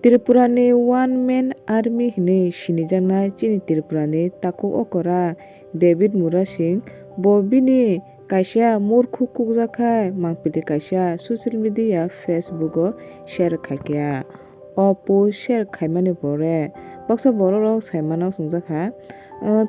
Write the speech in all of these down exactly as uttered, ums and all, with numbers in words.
Tripura ni One Man Army hinwi sinijaknai chini Tripura ni takhuk okora David Murasing, bo bini kaisa murkhuk kukjak khai mangpili kaisa social media Facebook o share khaikha. O post share khaimani pore baksa borok rok saimano swngjak kha,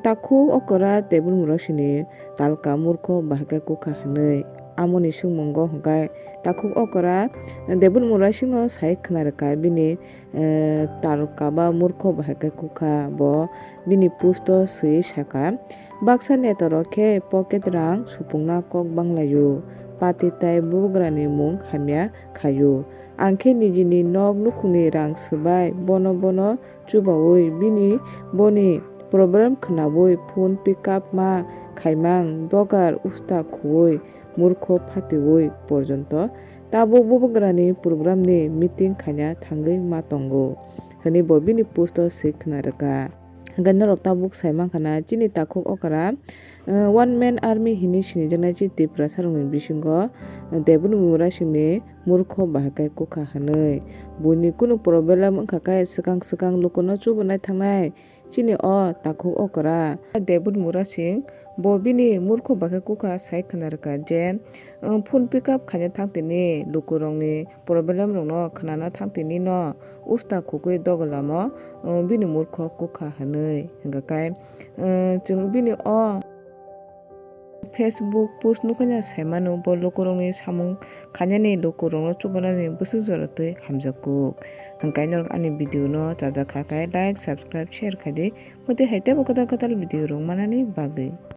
"Takhuk okora David Murasing ni talka murkho bahai khe kukha," hinwi. Amoni swngmungo hwnkhe takhuk okora David Murasing no sai khna rwkha bini eh, talka ba murkho bahai khe kukha. Bo bini post o swiwi sakha, "Baksa neta rok khe pocket rang supungna kok banglaio, party tai bubagrani mung hamya khaio. Ang khe nijini nok nukhungni rang swbai bono bono chubaui bini boni problem khwnaui phone pick up ma khaimang dogar usta khuui murkho phatiui porjonto tabuk bubagrani program ni meeting khaina thangwi ma tongo," hinwi bo bini post o swi khna rwkha. Hwnkhe norok tabuk sai mankha na chini takhuk okra, eh, One Man Army hinwi sinijaknai chini Tiprasa rokni bisingo, eh, David Murasing ni murkho bahai khe kukha hinwi. Buini kunu problem wngkha khe swkang swkang lukuno chubanai thangnai. Chini o takhuk okra David Murasing bo bini murkho bahai khe kukha sai khna rwkha je, um, phone pick up khaina thang tini lukurokni problem rokno khwnana thang tini no usta khukui dogolamo, um, bini murkho kukha hinwi hwnkha khe, um, chwng bini o Facebook post nukha na saimano bo lukurokni samung khainani lukurokno chubanani bwswk jora twi hamjak kuk. Hwnkhe norok ani video no chajak kha khe like, subscribe, share khai di. Motwi hai teibo kwtal kwtal video rok manani bagwi.